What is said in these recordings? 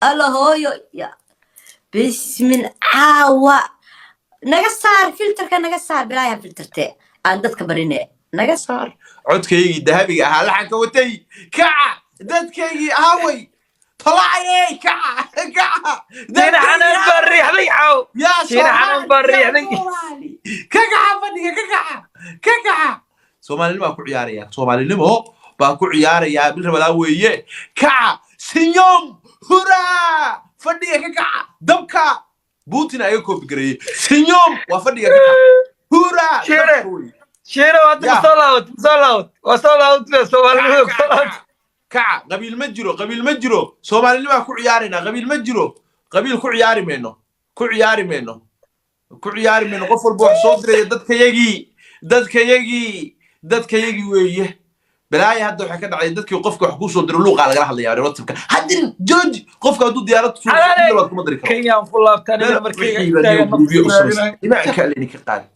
Alla hooyo ya bismil caawa, naga saar filterka, naga saar bilaaya filterte aan dadka barine, naga saar codkaygii dahabiga ahaa, laxanka watay. Kaca dadkaygii, aaway tolacayey? Kaca, kaca. Shiina xanuun baa riixday caaw. Yaa Shiina xanuun baa riixday. Soomaali, ka kaca fadhiga, ka kaca, ka kaca. Soomaalinimo baa ku ciyaaraya, soomaalinimo baa ku ciyaarayaa. Bil Ramadaan weeye, kaca. Sinyom huraa, fadhiga ka kaca. Dabka Putin ayaga copy gareeyey. Sinyom waa fadhiga ka kaca, huraa. Shiine. Dabka weeye. Shiina waa Ya. soo laabat, soo laabat, waa soo laabat soomaalinimada ku soo laabat. Kaca, qabiil ma jiro, qabiil ma jiro. Soomaalinimaa ku ciyaaraynaa. Qabiil ma jiro, qabiil ku ciyaari mayno, ku ciyaari mayno, ku ciyaari mayno. Qof walba wax soo diraya, dadkayagii, dadkayagii, dadkayagii weeye. Balaaya hadda waxay ka dhacday dadkii. Qofka wax kuu soo diro luuqaa lagala hadlaya WhatsAppka haddin jooji. Qofka hadduu diyaarad Xalaale. Suuq kuma diri karo. Kenyaan ku laabta aniga markayga Wixii baa istaagan. niyo gurubyo u Nafta samaysay. Imaanka alini ka qaadi.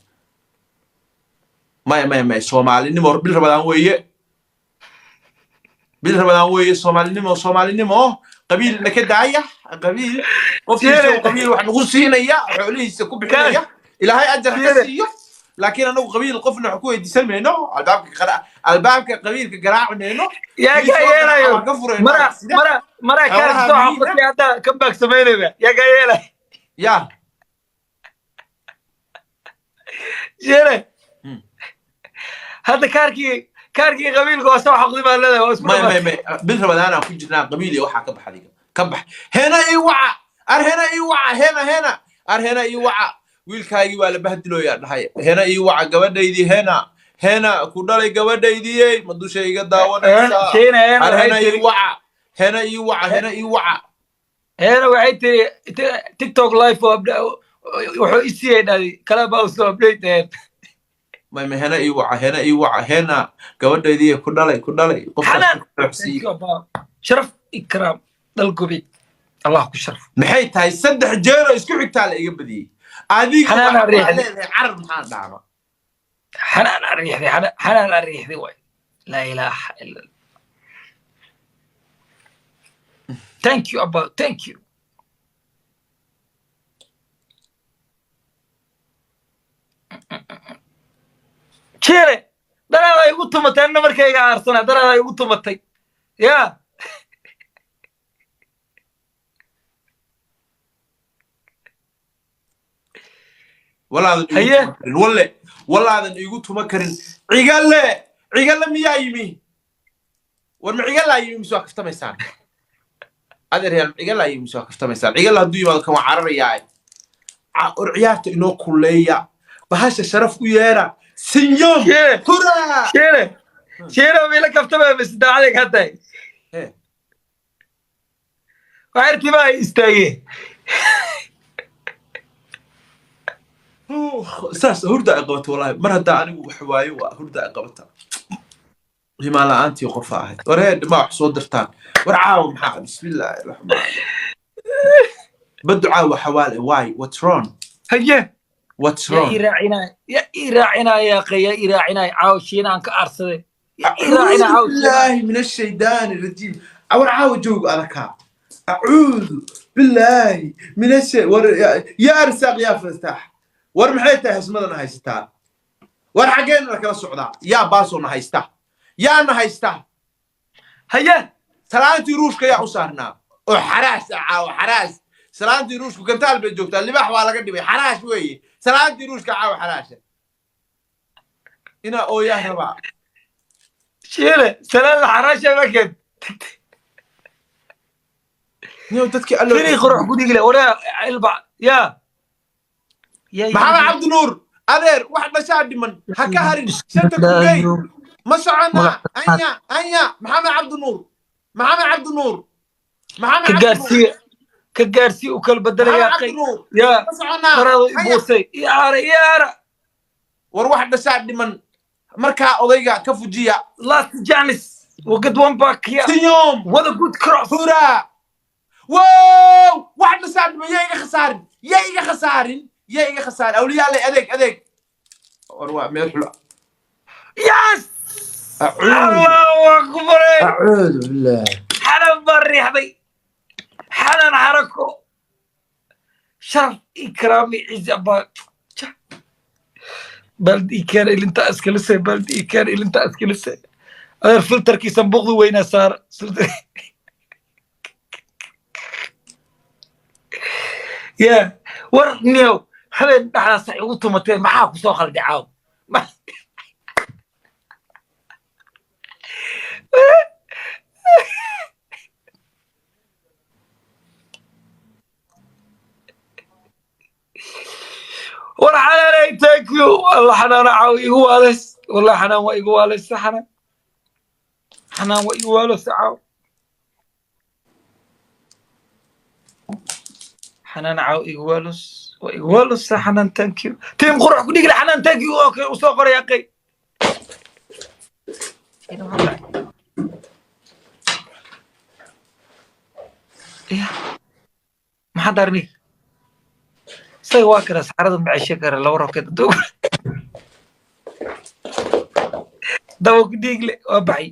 Maya, maya, maya. Soomaalinimo, bil Ramadaan weeye, bil Ramadaan weeye. Soomaalinimo, soomaalinimo. Qabiil na ka daaya. Qabiil qofkiisa Shiine. qabiil wax nagu siinaya, xoolihiisa ku bixinaya, Ilaahay ajar ha ka Shiine. siiyo. Laakiin anagu qabiil qofna wax ku weydiisan mayno. Albaabka albaabka qabiilka garaaci mayno. Yaa Kii kaa soo garaaca yeelayo? waan ka furaynaa. Mara Sida mara mara xoolaha kaa soo miyiga. xaqatay hadda comeback samaynayba, yaa kaa yeelay? Ya. Shiine. Hadda kaarkii qabiilka waa soo xaqdi baa leedahay, waa isku may may dhamaatay. May, bil Ramadaan aan ku jirnaa. Qabiil iyo waxaa ka bax, adiga ka bax. Hena ii waca, ar hena ii waca, hena, hena, ar hena ii waca. Wiilkaagii waa la bahdilooyaa dhahay. Hena ii waca, gabadhaydii hena, hena ku dhalay gabadhaydii, ma dusha iga daawanaysaa? Shiine, hena ar hena waxay ii tiri waca, hena ii waca, hena ii waca. Hena waxay tiri TikTok live oo wuxuu isiiyey dhahday kala baa soo update aheyd. May, may, hena ii waca, hena ii waca, hena gabadhaydii ku dhalay, ku dhalay qofkaas. Xanaan. Ku xogsiiye. Thank you, Abba. Sharaf, ikraam, dhal gubid, Allah ku sharf. Maxay tahay? Saddex jeer oo isku xigtaa la iga badiyey adiga. Xanaan waxaa riixday. leedahay carar maxaa dhaama? Xanaan ariixday, xanaan ariixday waay. Laa ilaaha illa Allah. Thank you, Abba, thank you. Jire daraada igu tumatay anna markayga aarsana, daraada igu tumatay ya. Walaadan iigu Haye. tuma karin walle, walaadan iigu tuma karin. Cigalle, cigalle miyaa yimi? War ma cigallaa yimi mise waa kaftamaysaan? Adeeryaal, ma cigallaa yimi mise waa kaftamaysaan? Cigalle hadduu yimaado kan waa cararayaa. War ciyaarta inoo kuleeya, bahasha sharaf u yeera. Sinyom Jire. huraa. Jire, Jire, mila kaftamaya mise daacaday ka tahay? Waxay timaa ay istaageen. Saas hurda ay qabata wallahi. Mar haddaa anigu wax waayo, waa hurda ay qabata. Himaan la-aantii qofa ahayd. War hee, ma wax soo dirtaan? War caawa maxaa? Bismillaahi raxmaan baddu caawa xawaale. Why? What's wrong? Haye. What's Yaa wrong? ii raacinaya, yaa ii raacinaya, yaaqe, yaa ii raacinaya caawa Shiina aan ka aarsaday, yaa ii raacinaya acuudu caawa Shiina. Billaahi min ashaydaani rajiim. War caawa joog adakaa. Acuudu billaahi min ashay. War yaa arsaaq, yaa fastaax. War maxay tahay hasmadana haysataa? War xaggeena la kala socdaa? Yaa baasoo na haysta? Yaa na haysta? Haye. Salaantii ruushka yaa u saarnaa oo xaraash ah caawa? Xaraash salaantii ruushku gantaal bay joogtaa. Libaax waa laga dhibay. Xaraash weeye salaantii ruushka caawa. Xaraasha inaa ooyaa rabaa. Shiine salaan la xaraasha ma keen. Niyow dadkii allo. Fini qurux gudigi le waraa ilba yaa yaa. Maxamed Cabdinuur, adeer, wax dhashaa dhiman, ha ka harin shanta kugey. Ma soconaa? Anya, anya. Maxamed Cabdinuur, Maxamed Cabdinuur, Maxamed ka Cabdinuur. Gaarsiiya, ka gaarsiiya, u kala bedelaya. Maxamed Qay Cabdinuur. Yaa. Ma soconaa? Daraado Anya. Ibuusay iyaara, iyaara. War wax dhashaa dhiman, markaa odayga ka fujiya. Last chance, we'll get one back here. Sinyom. What a good cross. Huraa! Wow, wax dhashaa dhiman. Yaa iga khasaarin, yaa iga khasaarin, yaa iga khasaarin. Awliyaa leh, adeeg, adeeg. War waa meel xulo. Yes. Acuudu Allahu akbar. Acuudu billah. Xanan baa riixday. Xanaan xarako, sharaf, ikraami, cizi abaa. Baldi ikeen, ilinta iskalise, baldi ikeen, ilinta iskalise. Adeer, filterkii sanbuuqdu weynaa saara. Ya war niyow, habeen dhexdaas ay ugu tumateen, maxaa ku soo khalday caaw? War xanaanay, thank you. Allah, xanaana caaw igu waalays. Wallah, xanaan waa igu waalaysa. Xanaan, xanaan waa igu waalaysa caaw. Xanaan caaw igu waalos, waa igu waalaysa. Xanaan, thank you. Team qurux ku dhigla. Xanaan, thank you. Okay, u soo qoray aqay. Ya maxaa daarni isaga? Waa kara saxarada ma ceshe kara laba rokeed daba ku dhiigle waa baxay.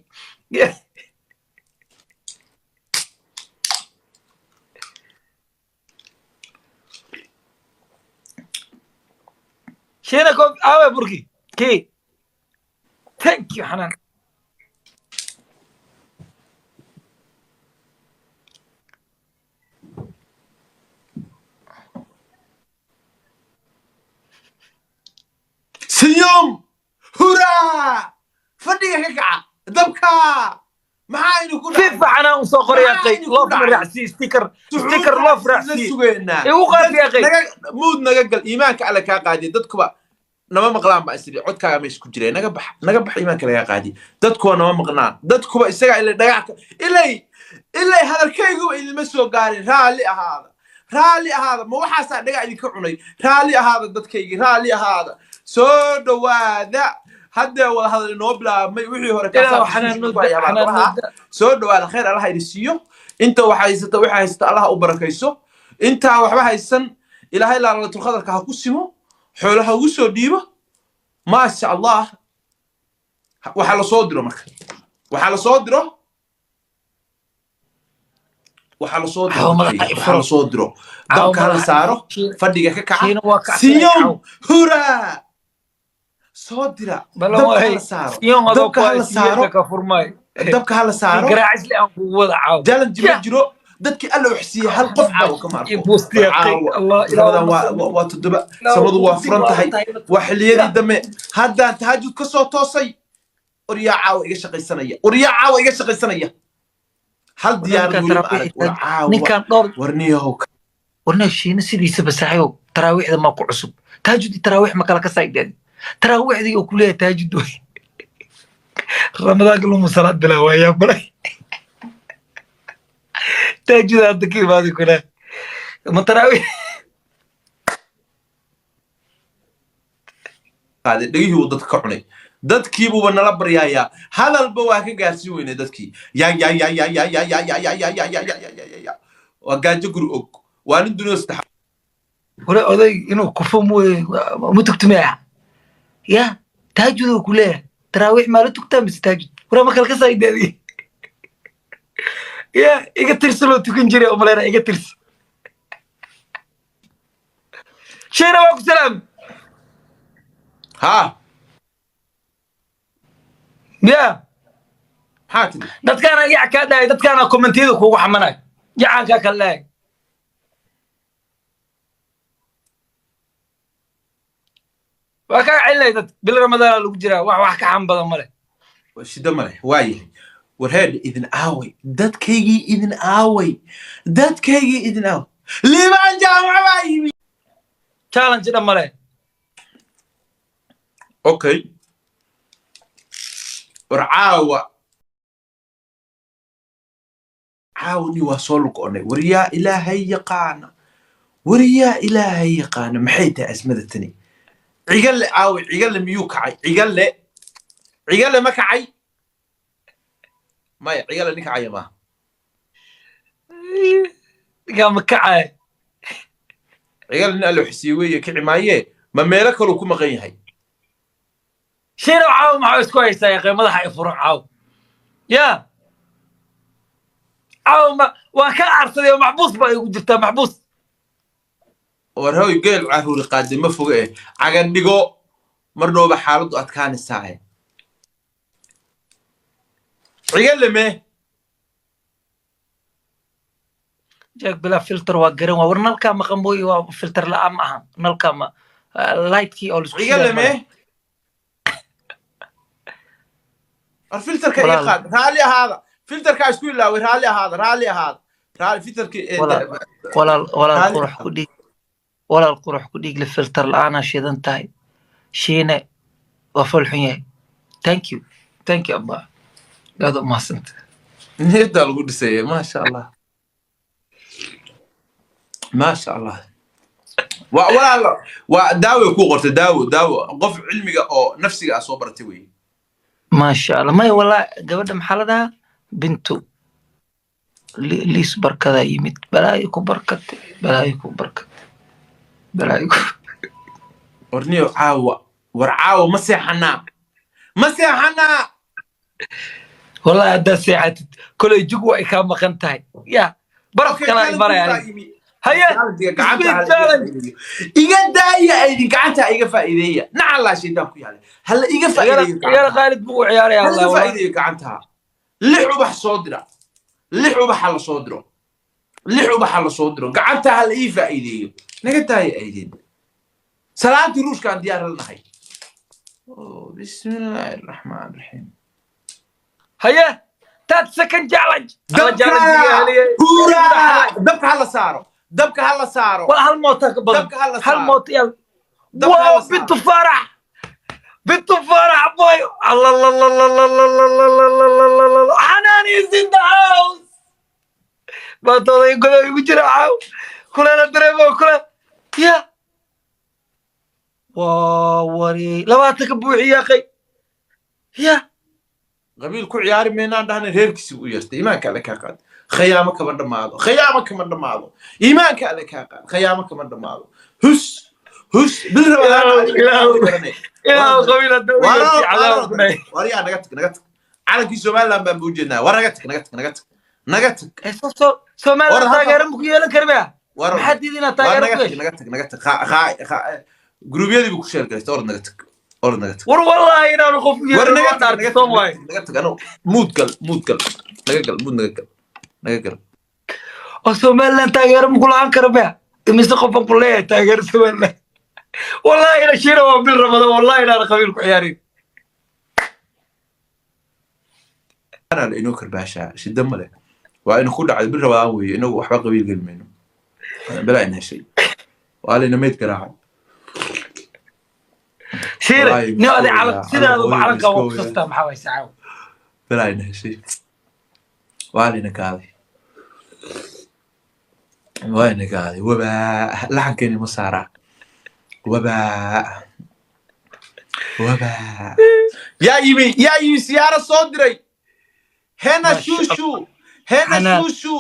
Shiina ko awe burki ki. Thank you, xanaan. Siyum huraa, fadhiga ka kaca, dabka maxaa idinku dhacay? Fifa xanaan u soo qoray. Maxaa aqay idinku loof dhacay? Raacsi sticker, sticker loof la raacsi. Sugeynaa. Igu qaad aqay. Muud naga gal, iimaanka alle kaa qaadiya. Dadkuba nama maqlaan baa isiri, codkaaga meesha ku jira. Naga bax, naga bax, iimaanka lagaa qaadiya. Dadkuba nama maqnaan, dadkuba isagaa ilay dhagax ilay hadalkayguba idinma soo gaarin. Raalli ahaada, raalli ahaada. Ma waxaasaa dhagax idinka cunay? Raalli ahaada, dadkaygii, raalli ahaada. Soo dhowaada. Haddee wada hadal inoo bilaabmay, wixii hore ilaa kaasaa xanaan ku noo hayaa baa xanaan lahaa. noo. Soo dhowaada, khayr allaha idin siiyo. Inta waxa haysata, waxa haysata allaha u barakayso. Intaa waxba haysan, ilaahay laalalatul qadarka ha ku simo, xoolaha ugu soo dhiibo. Maasha Allah. Waxaa la soo diro marka, waxaa la soo diro, waxaa la soo diro. Caawa madaxa dadkayga, i waxaa furo. la soo diro. Caawa dabka hala madaxa saaro. Shiina Fadhiga ka kaca. Shiina waa kacsanay. Siyum Caaw huraa, soo dira. Balan Dabka waay. hala saaro. Siyon adoo Dabka ku hala saaro. siyeerka ka furmay. Dabka hala saaro. Garaacisle aan kugu wada caaw. Challenge ma Ya jiro. Dadkii alla wax siiyey, hal qof caawa kama iyo arko. buusti War aqay. caawa Allah ilaa Ramadaan waa 7, samadu waa furan tahay, waa xilliyadii dambe. Haddaan tahajud ka soo toosay. Oryaa caawa iga shaqaysanaya, oryaa caawa iga shaqaysanaya. Hal diyaar weli ma arag. War caawa ninkan dhowr war niyahow. Warna Shiina sidiisaba saaxiibow, taraawiixda maa ku cusub? Tahajud iyo taraawiix ma kala ka saydeen? Taraawiixdii oo kuleeyahay tahajud way ramadaanka lumu salaad bilaa waayaa baray. Tahajud hadda ka imaaday kule ma taraawiix. Qaaday dhegihii uu dadka ka cunay, dadkiibuuba nala baryaayaa. Hadalba waa ka gaarsiin weynay dadkii. Ya ya ya ya ya ya ya ya ya ya ya ya ya ya ya ya ya, waa gaajo guri og, waa nin dunida saddex. Wala oday inuu kufo mooye ma tugtumaya ya tahajud oo kuleeyahay. Taraawiix maa la tugtaa mise tahajud? Waraa ma kala ka saydeen? Ya iga tirsi loo tukan jiray umaleyna, iga tirsi. Shiina, waa ku salaam. Ha. Ya. Maxaa tiri? Dadkaana yac kaa dhahay, dadkaana commentiyada kuugu xamanayo, yacaan kaa kala dhahay. Waa kaa celinay dad. Bil ramadaana lagu jiraa, wax ka xam badan male. Shida male, waa yahay. Warheedha, idin aaway dadkaygii? Idin aaway dadkaygii? Idin aaway? Liibaan Jaamac baa yimi. Challenge dhan male. Okay, war caawa, caawani waa soo lugoonay. War yaa ilaahay yaqaana, war yaa ilaahay yaqaana, maxay tahay asmada tani? Cigalle aaway? Cigalle miyuu kacay? Cigalle, cigalle ma kacay? Maya, cigalle nin kacaya maaha. Ninkaa ma kacay. Cigalle nin alle xisiiye weeye, kici maayee. Ma meelo kaluu ku maqan yahay? Shiinow, caawa maxaa isku haysaa? Yaqee madaxa i furan caaw. Ya caawa ma Waan ka carsaday oo maxbuus baa igu jirtaa, maxbuus. War hoy, geel caruuri qaade ma foge eh, cagadhigo mar dhowba xaaladdu adkaanaysaa. Cigaleme. Jack bilaa filter waa garan, waa war nalkaa maqan mooye, waa filter la'aan ma aha, nalkaa ma lightkii oo laisku shidayo. Cigaleme. Male. War filterka iga Walaal. qaad, raalli ahaada, filterkaa isku ilaaway, raalli ahaada, raalli ahaada, raalli filterki. Walaal, walaal, walaal. Raalli. Qurux ku dhiig, walaal, qurux ku dhiigle, filter la'aanaa shidan tahay. Shiine waa fal xun yahay. Thank you, thank you abba, aad u mahadsanta. Niyaddaa lagu dhisaya, maasha Allah, maasha Allah. Waa walaalo, waa daawo kuu qortay, daawo, daawo, qof cilmiga oo nafsiga ah soo baratay wey. Maasha Allah. Maya, walaa gabadha maxaa la dhahaa, Bintu Liis barkadaa yimid. Balaayo ku barkatay, balaayo ku barkatay, balaayo ku Warniyo caawa, war caawa ma seexanaa, ma seexanaa? Wallahi haddaad seexatid koley jug waa ay kaa maqan tahay ya baraf. Okay, Kalaa imaraya baa aniga. yimi. Haye. Gacanta Speed hala iga challenge. faa'iideeyo. Iga daaya aydin, gacanta iga faa'iideeya. Nacallaa shaydaan ku yaalay, hala iga faa'iideeyo Igala gacanta. Khaalid buu u ciyaaraya. Hala Allah iga wallahi. faa'iideeyo gacanta. Lix ubax soo dira, lix ubax ha la soo diro, lix ubax ha la soo diro, gacanta ha la ii faa'iideeyo. Naga daaya aydin, salaantii ruushkaan diyaar la nahay. Oh, bismillaahi raxmaan raxiim. Haye, 30 second challenge. Alla Dabka challenge iga heliyey. Huura, dabka ha la saaro, dabka ha la saaro. Wal hal moota ka badan. Dabka ha la Hal saaro. moota yaal. Dabka ha Wow. la saaro. Bintu Farax, Bintu Farax boy. Allah la la la la la la la la la la la la. Xanaan is in the house. Baatooda godob igu jira caaw, kuleela dareemo kule ya waa wari 20-ka buuxiya qay ya. Qabiil ku ciyaari maynaan dhahnay, reerkiisi u yeertay. Iimaanka alle kaa qaad, khayaamo kama dhammaado, khayaamo kama dhammaado. Iimaanka alle kaa qaad, khayaamo kama dhammaado. Hus hus bil Ilaahu, Ilaahu. Ilaahu qabiil hadda u yeertay cadaab ku dhahay. Waryaa, naga tag, naga tag, calankii Somaliland baan buu jeednaa. War naga tag, naga tag, naga tag, naga tag. Eh, Somaliland War hadda- taageero ma ku yeelan karba? War Maxaa diiday inaad war taageero naga ku tag yeesho? Naga tag, naga tag. Gruubyadii buu ku sheergaraystay. Orod naga tag, orod naga tag. War wallahi inaanu qof u War yeerin naga waan tag, dhaartay naga soom tag, waaye. naga tag. Ano muud gal, muud gal, naga gal, muud naga gal, naga gal. Oo Somaliland taageero ma ku lahaan kara ba? Imise qofan ku leeyahay taageero Somaliland? Wallahi ina shiina waa bil Ramadaan, wallahi inaanu qabiil ku ciyaarin. Ana la inoo karbaashaa, shida male, waa inu ku dhacday bil Rabadaan weeye. Inagu waxba qabiil geli mayno, balaa ina heshay, waa layna meyd garaacay. Shiine Wallahi, nin oday miskooya, calan sidaadu alla hooyo, calanka waa ku miskooya. sastaa, maxaa waay sacaaw? Balaa ina heshay, waa layna gaaday, waa ina gaaday. Wabaa laxankeeni ma saaraa? Wabaa, wabaa, yaa yimi, yaa yimi, siyaaro soo diray hena. Masha Shushu hena. Xanaan. Shushu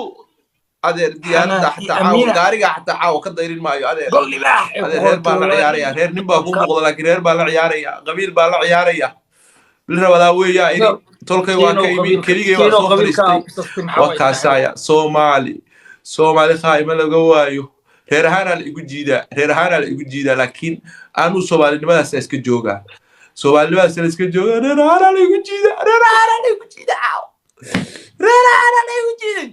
adeer, diyaaradda Xanaan iyo xataa caawa Amiina. Gaariga xataa caawa ka dayrin maayo adeer. Gol libaax ay ku Adeer, reer baa la qortay. ciyaaraya, reer nin baa ku muuqda, laakiin reer baa la ciyaaraya, qabiil baa la ciyaaraya. Bil Rabadaa weeyaa iri tolkay waa ka imi, keligay waa soo fadhiistay, waa kaasaaya. Soomaali, Soomaali khaa'ima laga waayo. Reer ahaanaa la igu jiidaa, reer ahaanaa la igu jiidaa, laakiin anuu soomaalinimadaas iska joogaa, soomaalinimadaas la iska joogaa. Reer ahaanaa la igu jiidaa, reer ahaanaa la igu jiidaa, reer ahaanaa la igu jiiday.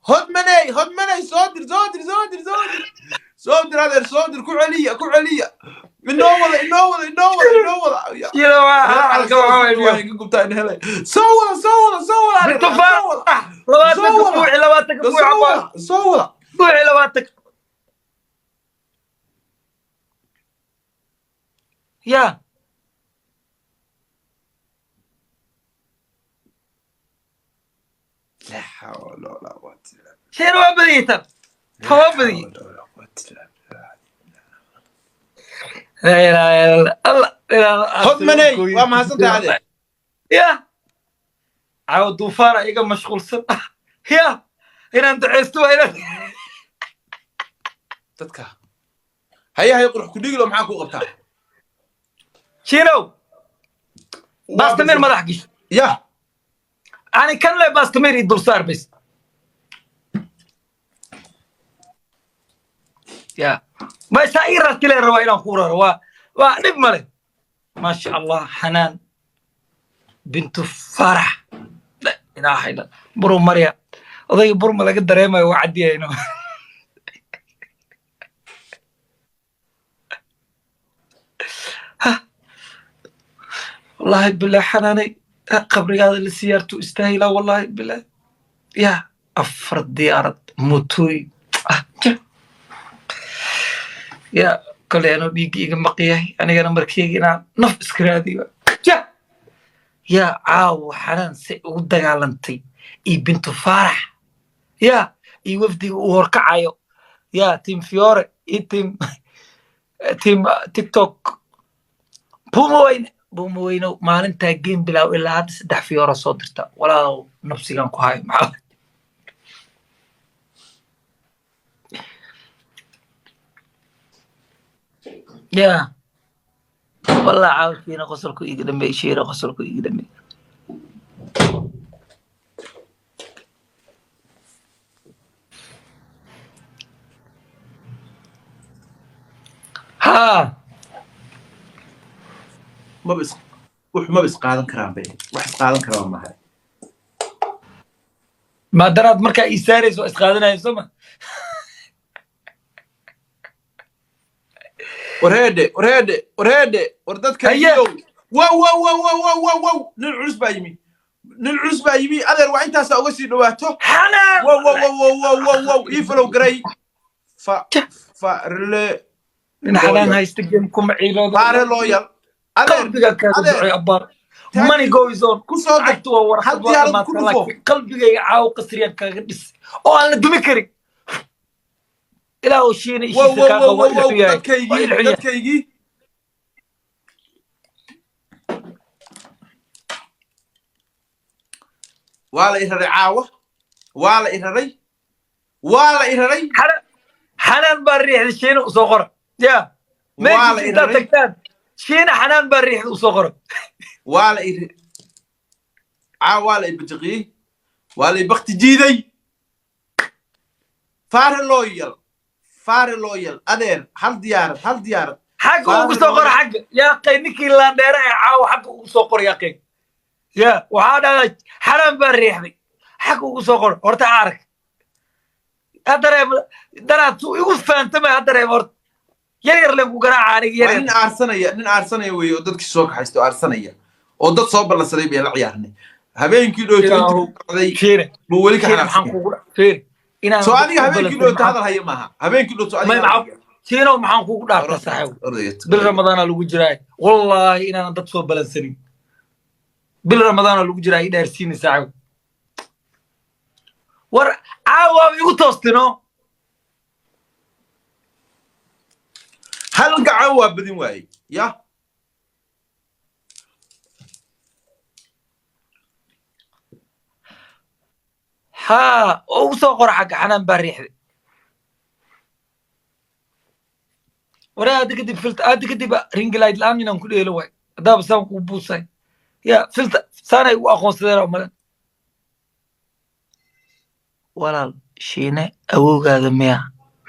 Hodmaney, hodmaney, soo dir, soo dir, soo dir, soo dir, soo dir adeer, soo dir, ku celiya, ku celiya, inoo wada, inoo wada, inoo wada, inoo wada. Iga gubtaa in helay. Soo wada, soo wada, soo wada adeer, soo wada. 20-ka Soo wada. buuxi, 20-ka Soo buuxi. wada, soo wada. Buuxi 20-ka ya. لا حول ولا قوة إلا Sheer waa badiyey, tan tan waa badiyey. بالله ولا قوة إلا بالله. Laa ilaaha illa Allah, ilaaha. Hodmaney, waa mahadsantahay adeer. Ya caawa duufaana iga mashquulsan ya inaan duceysto waa inaan Dadka haya hay qurux ku dhigilo, maxaa ku qabtaa? Shiinow, baastamir madax gisho. Ya. Ani kan le baastamir i dulsaar bas. Ya ma isaa ii rarti leen rabaa inaan ku raro, waa dhib male. Maasha Allah, Xanaan Bintu Farax, la ilaaha illa buru marya. Odayga burma laga dareemayo, waa caddiyayno. Wallahi bilah, Xanaanay, qabrigaada la siyaartu istaahilaa. Wallahi bilah, ya afar diyaarad mutooy ah ya koley anuu dhiigga iga maqyahay, anigana markeyga inaan naf iska raadiyo. Ya ya caawo Xanaan say ugu dagaalantay iyo Bintu Faarax, ya iyo wafdiga uu horkacayo, ya Team Fiore iyo team TikTok. Buma Weyne, Buma Weyno, maalintaa game bilaaw ilaa hadda saddex Fiora soo dirta. Walaalow, nafsigan ku hayo maxaa? Ya wallah, caawkiina qosolku iga dhameey, shiira qosolku iga dhameey. Ha. Maba is wux maba isqaadan karaan be, wax isqaadan karaan maaha. Maadaraad markaa ii saarayso waa isqaadanaya, soo ma? Warheedhe, warheedhe, warheedhe, war dadka Haye. Iyo wow wow wow wow wow wow wow, nin culus baa yimi, nin culus baa yimi. Adeer, waa intaasaa uga sii dhawaato. Xanaan. Wow wow wow wow wow wow wow, ii follow garay fa farle. Nin Xanaan haysta game kuma ciiloodo. Faare loyal, adeer. Qalbiga kaaga Adeer. ducay abbaar. Thank Money you. goes on. Ku soo dar. Lacagtu waa warqad. Hal Waa diyaarad dhamaatay ku dhufo. Laakiin qalbigayga caawo qasriyaan kaaga dhis oo aan la dumi karin ilaa uu shiina Wow ishiisa wow kaa wow qabo. Wow Waa wow. ilxun yahay, waa Dadkaygii. ilxun yahay. Dadkaygii. Waa la i raray caawa, waa la i raray, waa la i raray. Xanaan baa riixda, shiina usoo qora ya. Waa la Meeshiis i intaad raray. tagtaan, shiina Xanaan baa riixda usoo qora. Waa la i caawa, waa la i bajiqiyey, waa la i bakti jiiday. Faare loyal, Faare loyal, adeer, hal diyaarad, hal diyaarad. Xagga ugu soo qora, xagga yaaqay. Ninkii laandheere ee caawa xagga ugu soo qora, yaaqay. Ya waxaa dhahdaa Xanaan baa riixday, xagga ugu soo qora. Horta arag, ha dareemo daraad suu igu fahantamay, ha dareemo. Horta yar yar leen ku garaaca aniga, yar Waa yar. Nin aarsanaya, nin aarsanaya weeye, oo dadkii soo kaxaysta oo aarsanaya oo dad soo ballansaday bay la ciyaarnay habeenkii dhowto Ilaahu. intii ku dhacday Fiire. buu weli ka Fiire, maxaan xanaaqsan. kugu fiir inaan Soo adiga habeenkii dhowto hadal haya maaha, habeenkii dhowto may adiga. Maxaa Shiinow, maxaan kugu dhaartaa, saaxiib? Bil Ramadaana lagu jiraa, wallaahi inaanan dad soo balansanin. Bil Ramadaana lagu jiraa, i dhaarsiini saaxiib. War caawaaba igu toostino. Hal gacan waa badin waaye ya. Haa, oo ugu soo qora xagga, Xanaan baa riixday. Waree, hadda kadib filter, hadda kadib ring light la'aan inaan ku dheelo waay. Haddaaba saan kuu buusay ya filter saanay ugu aqoonsadeen oo malen. Walaal Shiine, awowgaada miya?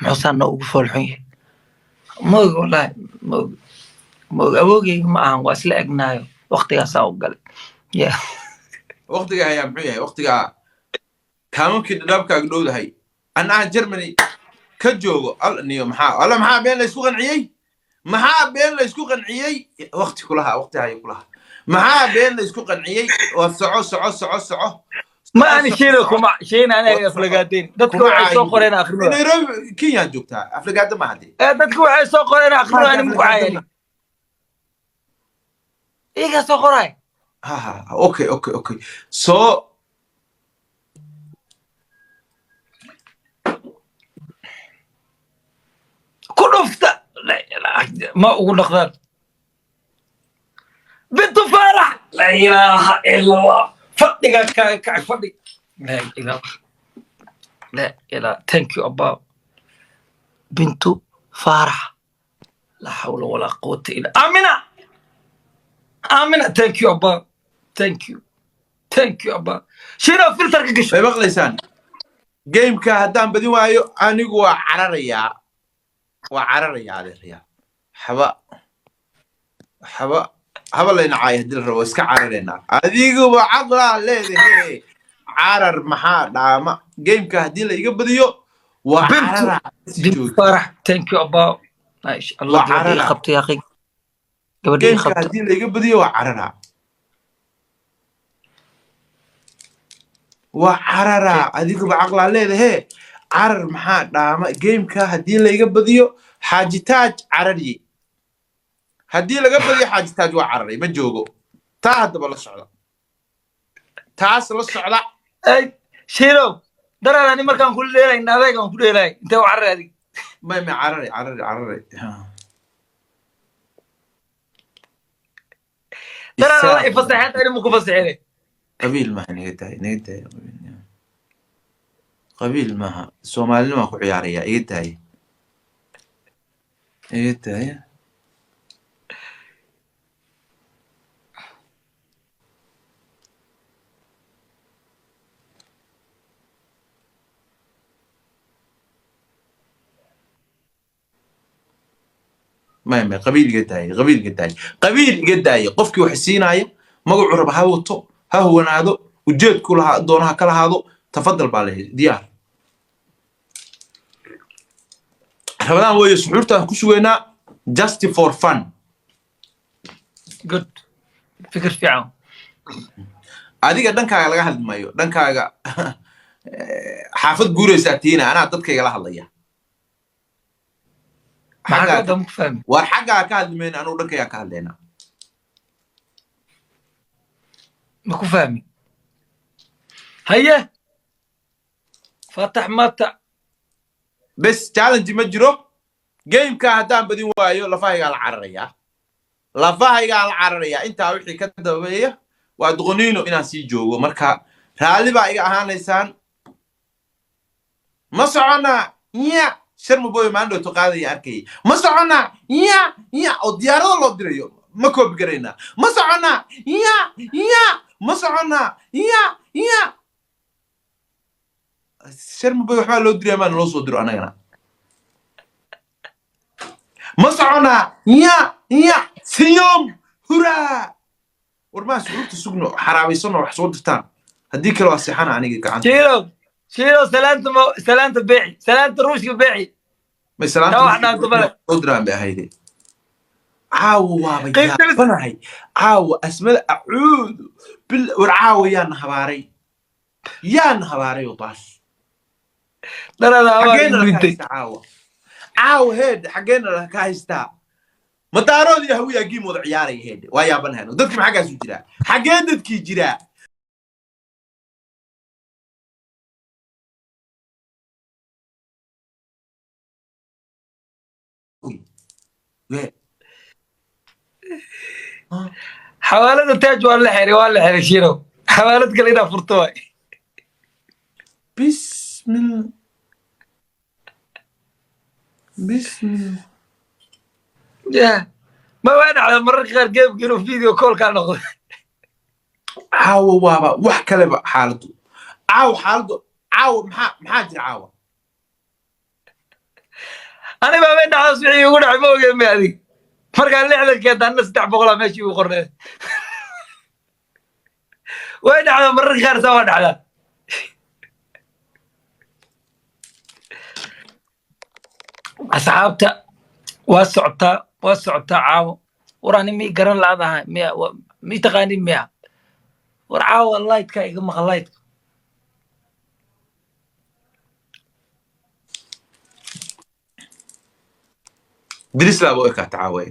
Muxuu saana ugu foolxun yahay? Ma ogi, wallaahi ma ogi, ma ogi. Awowgeyga ma ahan, waa isla egnaayo, waqtigaasaa u galay ya. Waqtiga hayaa muxuu yahay? Waqtiga kaamankii dhadhaabkaaga dhowdahay, anaa Germany ka joogo. Al niyo, maxaa alla, maxaa been la isku qanciyey? Maxaa been la isku qanciyey? Waqti kulaha, waqti hayo kulaha. Maxaa been la isku qanciyey? Waa soco, soco, soco, soco. Ma ani Shiina kuma Shiina aniga aflagaadeyn. Dadka waxay soo qoreen akrinooda. Nairobi, Kenya joogtaa, aflagaada ma hadee. Ee dadka waxay soo qoreen akrinooda, ani muku caayani, iyagaa soo qoraay. Ha ha, okay, so Ku dhufta ma ugu dhaqdaan Bintu Faarax. Laa ilaaha ila Allah, fadhiga kaaga kacay, fadhi. Laa ilaaha, laa ilaaha. Thank you abba. Bintu Faarax, laa xawla walaa quwata illa. Amina, Amina, thank you abba, thank you, thank you abba. Shino, filterka gasho. May maqlaysaan? Gameka haddaan badin waayo, anigu waa cararayaa. Waa cararaya, adeerayaal. Xaba xaba haba layna caaya haddii la rabo, waa iska cararaynaa. Adiguba caqlaa leedahay, carar maxaa dhaama? Gameka haddii la iga badiyo, waa Bintu cararaa si Bintu joogi. Faarax, thank you about Aish, Allah. Waa Gabadha ii cararaa. qabta, yaa akhi, gabadha ii Gameka qabta. haddii la iga badiyo, waa cararaa, waa cararaa. Adiguba caqlaa leedahe, carar maxaa dhaama? Gameka haddii laiga badiyo, Xaaji Taaj cararye. Haddii laga badiyo Xaaji Taaj, waa cararay, ma joogo. Taa haddaba la socda, taas la socda. Ay Shiinow, daraan ani markaan ku dheelay, adeeg aan ku dheelay, intee u carray adig? May cararay, cararay, cararay. Daraan Allah Isaaq. Ifasaxeed ani ma ku fasaxine. Qabiil maaha, naga tahay, naga tahay. Qabiil maaha, soomaalinimaa ku ciyaaraya. Iga tahay, iga tahay. May qabiil iga daayay, qabiil iga daayay, qabiil iga daayay. Qofkii wax siinaaya, magacuu raba ha wato, ha huwanaado, ujeedku lahaa doono ha ka lahaado, tafadal baa leeyahay, diyaar. Rabadaan weeye, suxuurtaan ku sugaynaa, just for fun. Good, fikir fiican. Adiga dhankaaga laga hadli maayo, dhankaaga xaafad guuraysaa tiina, anaa dadkayga la hadlaya. Maxaa ka Xaggaa wada? Ma ku fahmi. War xaggaa ka hadli mayno, anugu dhankaygaa ka hadlaynaa. Ma ku fahmi. Haye, Fatax mata. Bes, challenge ma jiro. Gameka haddaan badin waayo, lafahaygaa la cararayaa, lafahaygaa la cararayaa. Intaa wixii ka dambeeya waa doqoniino inaan sii joogo. Marka raalli baa iga ahaanaysaan. Ma soconnaa? Nya Sharma Boy maandhowto qaadaya arkayay. Ma soconnaa? Nya nya oo diyaarado loo dirayo ma koobi garaynaa? Ma soconnaa? Nya nya ma soconnaa? Nya nya Sharma Boy waxbaa loo diraya, maa naloo soo diro anagana. Ma soconnaa? Nya nya siyoom huraa. War maa suxuurta sugno, xaraabaysano, wax soo dirtaan. Haddii kale waa seexana aniga gacanta. Shiinow, Shiinow, salaanta ma salaanta beeci, salaanta Ruushka beeci. May salaanta Taa wax dhaanto male. soo diraan bay ahayde. Caawa waaba yaabanahay caawa. Asmada, acuudu bil. War caawa yaana habaaray, yaana habaaray oo baas. Dharada abaar Xaggeena laka dhintay. haystaa caawa? Caawa heed xaggeena laka haystaa? Madaarood iyo Hawiyaa game wada ciyaaraya heedhe. Waa yaabanahay dadki. Maxaggaasu jiraa? Xaggee dadkii jiraa? Xawaalada Taaj waa la xiray, waa la xiray, Shiinow. Xawaalad kale inaa furto waay. Bismillah, bismillah. Yeah. Ma waa dhacda mararka qaar gameka inuu video call kaa noqdo. Caawa waaba wax kaleba xaaladdu caawa, xaaladdu caawa. Maxaa jira caawa? Aniga habeen dhacdaas wixii igu dhacay ma ogeen ma adig. Markaan 60 keenta, anna 300-aa meeshii igu qorneed. Way dhacdaa mararka qaar, saa waa dhacdaa. Asxaabta, waa socotaa, waa socotaa caawo. War ani mi garan laadahay miya? Mi taqaanin miya? War caawa lightka iga maqan, lightka. Drisla u ekaata caawa.